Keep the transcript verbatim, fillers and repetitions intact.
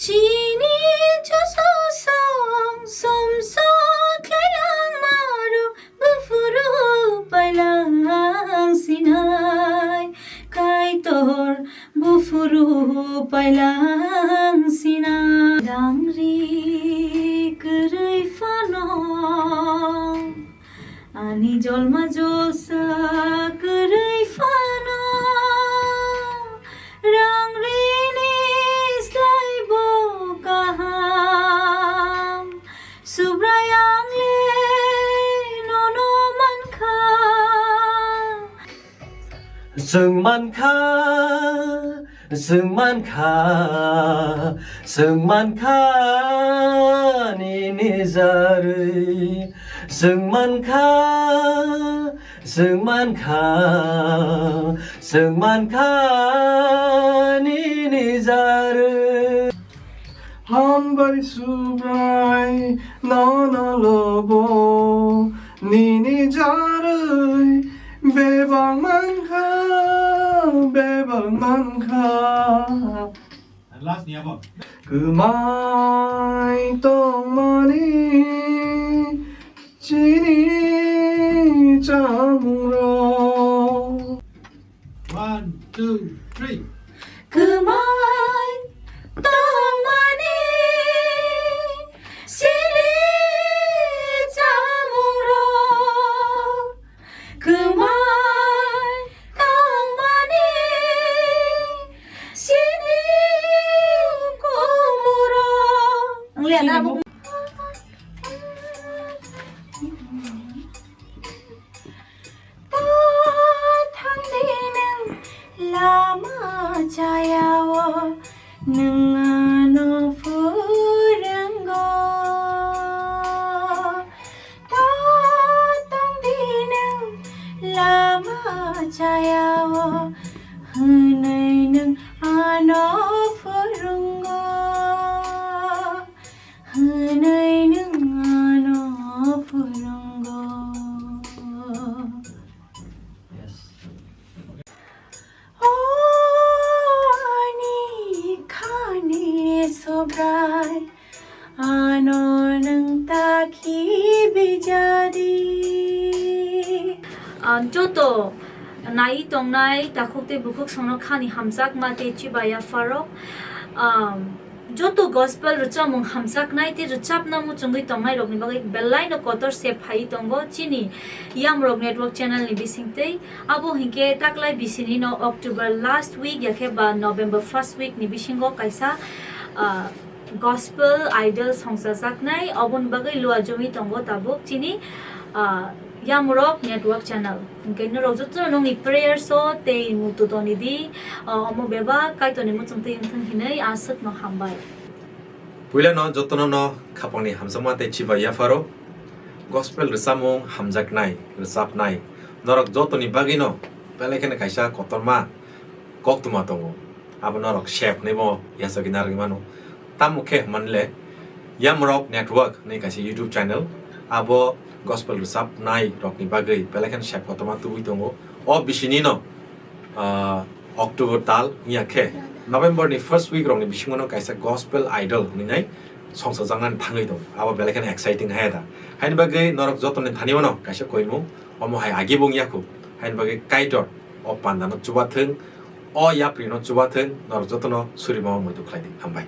Chini chusong song somsok khlailang marok, buphuru pailang sinai. Kaitor buphuru pailang sinai. Dangri kwrwi phano, ani jolma jolsa kwrwi phano, rang rini slai bo kaham. Subrai ang le nono mankha. Chwng mankha, chwng mankha, chwng mankha nini jarwi. Chwng mankha, chwng mankha, chwng mankha nini jarwi. Hambai Subrai nono lobo nini jarwi bebak mankha, bebak mankha. Last ni abo. Kwmai tongmani chini chamungrok. One, two, three. Kwmai tongmani chini chamungrok. Kwmai tongmani chini komorok. Ang liya na abo. Ta thangdi nwng lama chayao, nwng ano phwrwngo. Ta tongdi nwng lama chayao, hwnwi nwng ano phwrwngo. Hwnwi nwng ano phwrwngo. Yes. O ani khani Subrai, ano nwng ta khibi jadi. Ang joto nai tongnai takhuk tei bukhuk songno khani hamjakma tei chiba yapharok. Ang joto gospel rwchapmung hamjaknai tei rwchapna muchungwi tongnairokni bagwi belaino kotor se phaiwi tongo chini Yamrok Network channel ni bisingtwi. Abo hinkhe taklai bisinino October last week yakhe ba November first week ni bisingo kaisa, ah, gospel idol songchajaknai, oboni bagwi lua jomwi tongo tabuk chini, ah, Yamrok Network channel. Hinkhe norok jotono nokni prayers o tei muitu toni di, ah, omo bebak Kaitorni muchungtwi wngthung hinwi aswkno hambai. Puilano jotono no khapangni hamjakma tei chiba yapharo. Gospel rwchapmung hamjaknai, rwchapnai norok jotoni bagwino belai kheno kaisa kotorma koktwma tongo. Abo norok sep hwnwi bo yachagwi narwgwi mano. Tamo khe hwnmanle Yamrok Network hwnwi kaisa YouTube channel. Abo gospel rwchapnai rokni bagwi belai kheno sep kotorma tubui tongo. O bisinino, ah, October tal wngya khe November ni first week rokni bisingo no kaisa gospel idol hwnwi nai songchajaknani thangwi tongo. Abo belai kheno exciting hai da. Haini bagwi norok jotoni thani mano kaisa koimung omo hai agi bo wngya khu. Haini bagwi Kaitor o panda no chubathwng, o yapri no chubathwng, norok jotono suri mama muitu khlai di. Hambai.